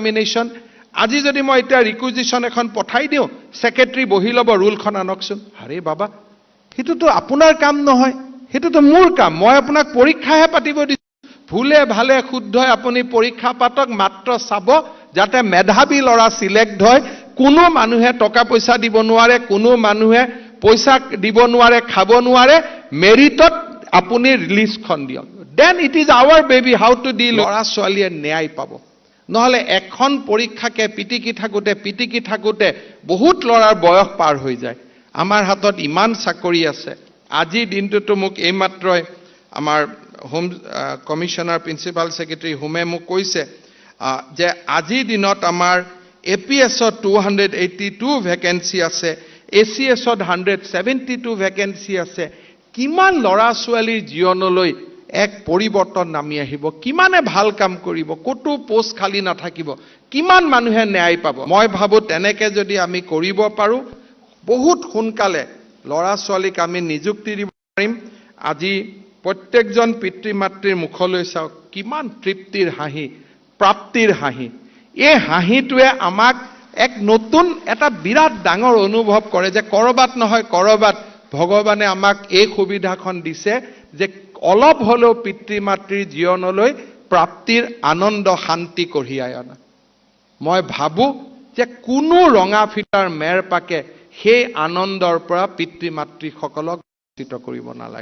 Examination. আজি যদি মই এতিয়া ৰিকুইজিশ্যন এখন পঠাই দিওঁ, ছেক্ৰেটাৰী বহি ল'ব, ৰুলখন আনকচোন। আৰে বাবা, সেইটোতো আপোনাৰ কাম নহয়, সেইটোতো মোৰ কাম। মই আপোনাক পৰীক্ষাহে পাতিব দিছোঁ। ভুলে ভালে শুদ্ধই আপুনি পৰীক্ষা পাতক, মাত্ৰ চাব যাতে মেধাৱী ল'ৰা চিলেক্ট হয়। কোনো মানুহে টকা পইচা দিব নোৱাৰে, কোনো মানুহে পইচা দিব নোৱাৰে, খাব নোৱাৰে। মেৰিটত আপুনি লিষ্টখন দিয়ক, then it is our baby, how to deal. ল'ৰা ছোৱালীয়ে ন্যায় পাব। নহ'লে এখন পৰীক্ষাকে পিটিকি থাকোঁতে পিটিকি থাকোঁতে বহুত ল'ৰাৰ বয়স পাৰ হৈ যায়। আমাৰ হাতত ইমান চাকৰি আছে। আজিৰ দিনটোতো মোক এইমাত্ৰই আমাৰ হোম কমিশ্যনাৰ, প্ৰিন্সিপাল ছেক্ৰেটাৰী হোমে মোক কৈছে যে আজিৰ দিনত আমাৰ এ পি এছত 282 ভেকেঞ্চি আছে, এ চি এছত 172 ভেকেঞ্চি আছে। কিমান ল'ৰা ছোৱালীৰ জীৱনলৈ এক পৰিৱৰ্তন নামি আহিব, কিমানে ভাল কাম কৰিব, ক'তো পোষ্ট খালী নাথাকিব, কিমান মানুহে ন্যায় পাব। মই ভাবোঁ তেনেকে যদি আমি কৰিব পাৰোঁ, বহুত সোনকালে ল'ৰা ছোৱালীক আমি নিযুক্তি দিব পাৰিম। আজি প্ৰত্যেকজন পিতৃ মাতৃৰ মুখলৈ চাওক, কিমান তৃপ্তিৰ হাঁহি, প্ৰাপ্তিৰ হাঁহি। এই হাঁহিটোৱে আমাক এক নতুন এটা বিৰাট ডাঙৰ অনুভৱ কৰে যে ক'ৰবাত নহয় ক'ৰবাত ভগৱানে আমাক এই সুবিধাখন দিছে যে অলপ হ'লেও পিতৃ মাতৃৰ জীৱনলৈ প্ৰাপ্তিৰ আনন্দ, শান্তি কঢ়িয়াই অনা। মই ভাবোঁ যে কোনো ৰঙা ফিটাৰ মেৰ পাকে সেই আনন্দৰ পৰা পিতৃ মাতৃসকলক বঞ্চিত কৰিব নালাগে।